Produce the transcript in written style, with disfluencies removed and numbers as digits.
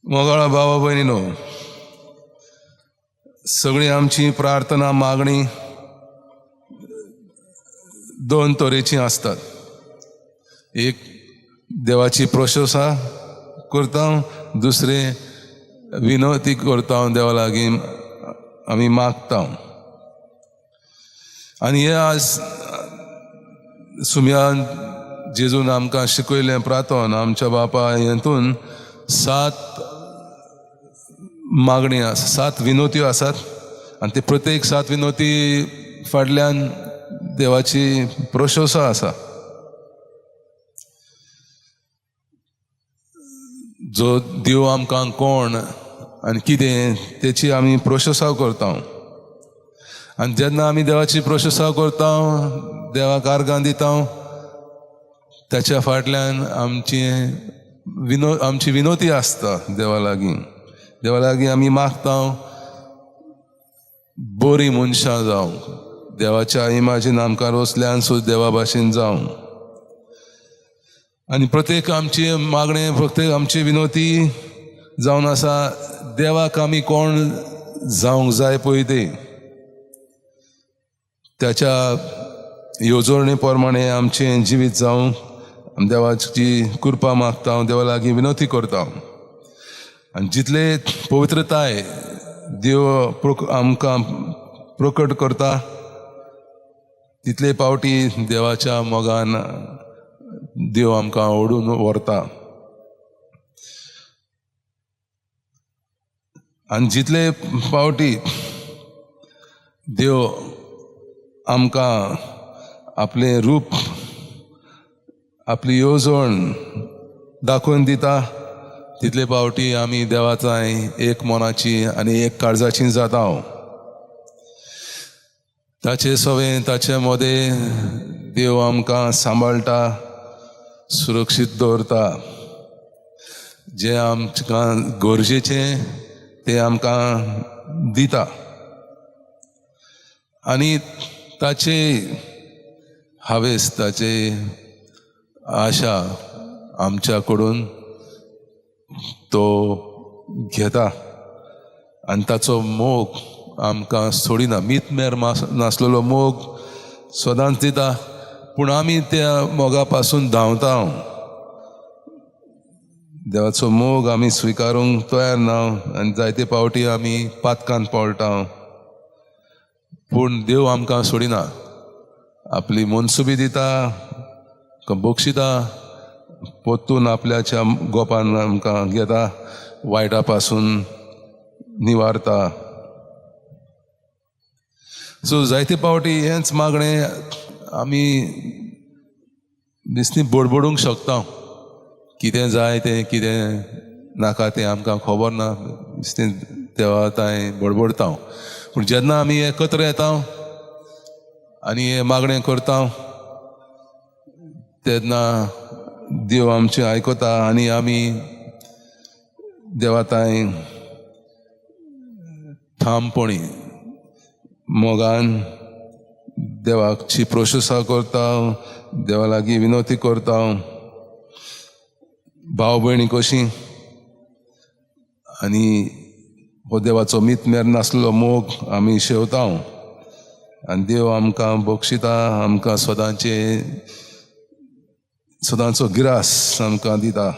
मोगाळा भावा भयणीनो, सगळी आमची प्रार्थना मागणी दोन तरेची आसतात. एक देवाची प्रशंसा करता, दुसरें विनवती करता, देवा लागीं आमी मागता. आनी हे आज सुम्यान जेजून आमकां शिकयलें प्रार्थन आमच्या बापा हेतून 7 मागणी आसा, 7 विनोत्यो आसात आनी ते प्रत्येक 7 विनोती फाटल्यान देवाची प्रशंसा आसा. जो देव आमकां कोण आनी कितें तेची आमी प्रशंसा करता. आनी जेन्ना आमी देवाची प्रशंसा करता, देवाक आर्गां दिता, ताच्या फाटल्यान आमची विनोती आसता देवा लागीं. देवा लागीं आमी मागता बरीं मनशां जावंक, देवाच्या इमाजीन आमकां रोसल्यान सुद्दां देवा भाशेन जावंक. आनी प्रत्येक आमची मागणें, प्रत्येक आमची विनोती जावन आसा देवाक आमी कोण जावंक जाय पळय ते त्याच्या येवजणे प्रमाणे आमचें जिवीत जावंक आमी देवाची कृपा मागता, देवा लागीं विनोती करता. आनी जितले पवित्रताय देव आमकां प्रकट करता तितले पावटी देवाच्या मोगान देव आमकां ओडून व्हरता. आनी जितले पावटी देव आमकां आपलें रूप, आपली येवजण दाखोवन दिता तितले पावटी आमी देवाचाय एक मनाची आनी एक काळजाची जाता. ताचे सवें ताचे मदें देव आमकां सांबाळटा, सुरक्षीत दवरता. जें आमकां गरजेचें तें आमकां दिता आनी ताचे हावेस, ताचे आशा आमच्या कडून तो घेता आनी ताचो मोग आमकां सोडिना. मीत मेर नासलेलो मोग सदांच दिता, पूण आमी त्या मोगा पासून धांवता. देवाचो मोग आमी स्विकारूंक तयार ना आनी जायते पावटी आमी पातकान पळटा, पूण देव आमकां सोडिना. आपली मनसुबी दिता, बक्षिता, परतून आपल्याच्या गोपान आमकां घेता, वायटा पासून निवारता. सो जायते पावटी हेंच मागणें आमी दिसनी बडबडूंक शकता, कितें जाय तें कितें नाका तें आमकां खबर ना, दिसनी देवा तांय बडबडता. पूण जेन्ना आमी एकत्र येता आनी हें मागणें करता तेन्ना देव आमचें आयकता आनी आमी देवा तांय ठामपणी मोगान देवाची प्रशंसा करता, देवा लागीं विनवती करता, भाव भयणी कशी. आनी हो देवाचो मीत मेर नासलो मोग आमी शेवता आनी देव आमकां बक्षिता, आमकां सदांचो गिरास आमकां दिता.